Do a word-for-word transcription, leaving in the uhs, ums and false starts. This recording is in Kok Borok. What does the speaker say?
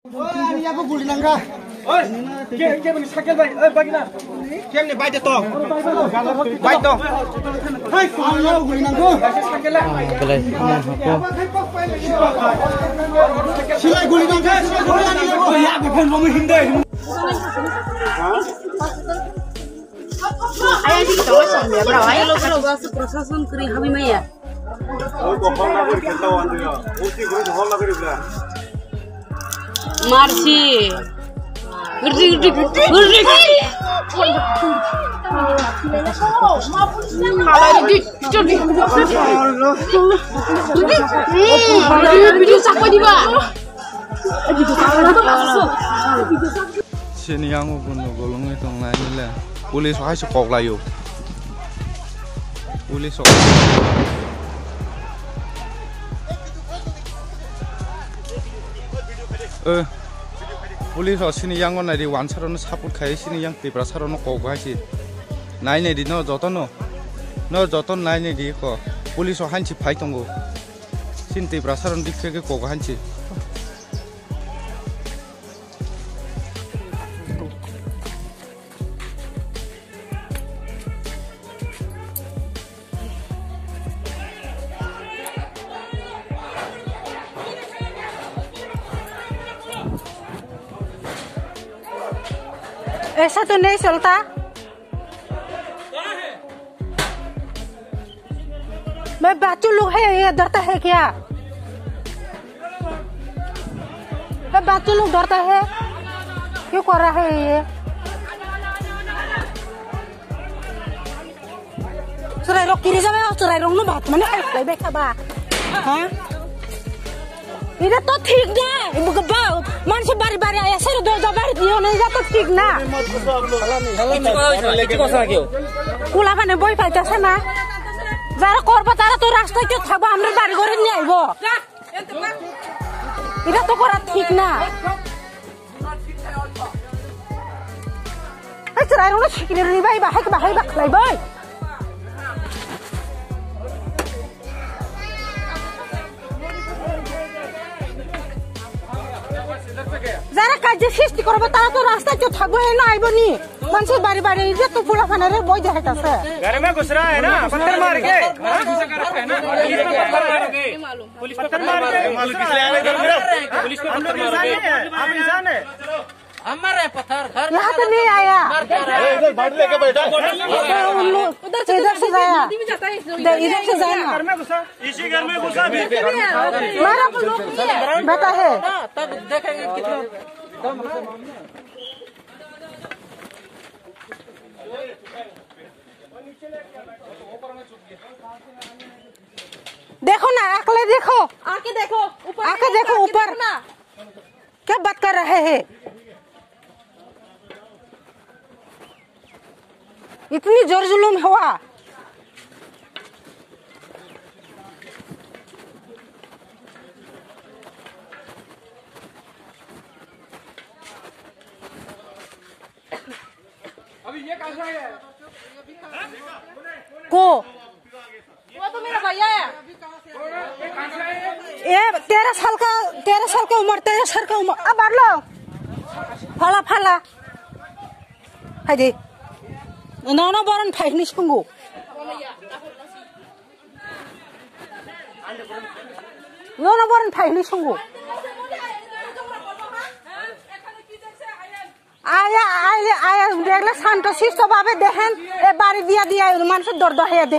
Oi, ani yago guli nangka. Oi, ke, ke bini sakel bai, oi, bagina. Kemni bai de to? Bai to. Hai, kala guli nangko. Sakel. Silai guli nangka, silai guli nangka. Ya, befan bomu hinde. Ayah sih kita wasong ya, bro. Ayah lo kalau bahasa prosesan kering kami mah ya. Marsi. Gede, gede, gede. Gede. Kalau gede, gede. Gede. Hmm, video siapa di bawah? Sini yang ubun ubun ngai tongnai le. Police hai se kok layo. Police o. Eh. Police o sini yang nai di wan saro no support khai sini yang Tripura saro no kok hai si. Nai nai di no joto no. No joto nai nai di ko. Police o hanchi phai tongo. Sini Tripura saro no dikhe ke kok hanchi. ऐसा तो नहीं चलता। मैं बच्चों लोग है, ये डरता है क्या? मैं बच्चों लोग डरता है, क्यों कर रहा है ये? Chwrairok kiri jabai o chwrairokno bat mani khalai bai kha ba. Ha? Ida to thik na. Ibu khe ba mansi bari bari aya sero dorja bari diyo na ida to thik na. Kula bane boi pai ta sana. Jara korba tara to rasta kyo thaba amra bari gore ni aibo. Ida to kora thik na. Ai, chwrairokno sikini rwni bai, bahai, bahai ba khlai bai. Jara kajje sisti korbo, tara to rasta kyo thakbo, eno aibo ni. Mansi bari bari, je to pula phana re, boi jahai ta se. घर में घुस रहा है ना, पत्थर मार के। पुलिस पे पत्थर मार के। पुलिस पे पत्थर मार के। हम लोग इंसान नहीं है, आप इंसान है। हमारे पत्थर घर पे यहाँ से नहीं आया। ए, इधर बाल्टी लेके बैठा। तो उन लोग उधर से, इधर से जाया। इधर से जाना। घर में घुसा। इसी घर में घुसा भी। मारा बेटा है। तब देखेंगे कितना। देखो ना, अगले देखो। आके देखो, ऊपर आके देखो, ऊपर। देखो ना। क्या बात कर रहे हैं? इतनी जोर जुलूम हुआ। को? वो तो मेरा भैया है। ये तेरह साल का, तेरह साल का उम्र, तेरह साल का उम्र। अब बढ़ लो। फला, फला। हाय दे। नौ नौ बरन फाइव नहीं सुंगो। नौ नौ बरन फाइव नहीं सुंगो। Aya, aya, aya, degle santo sisto babe dehen, e bari dia dia, manse dor do he de.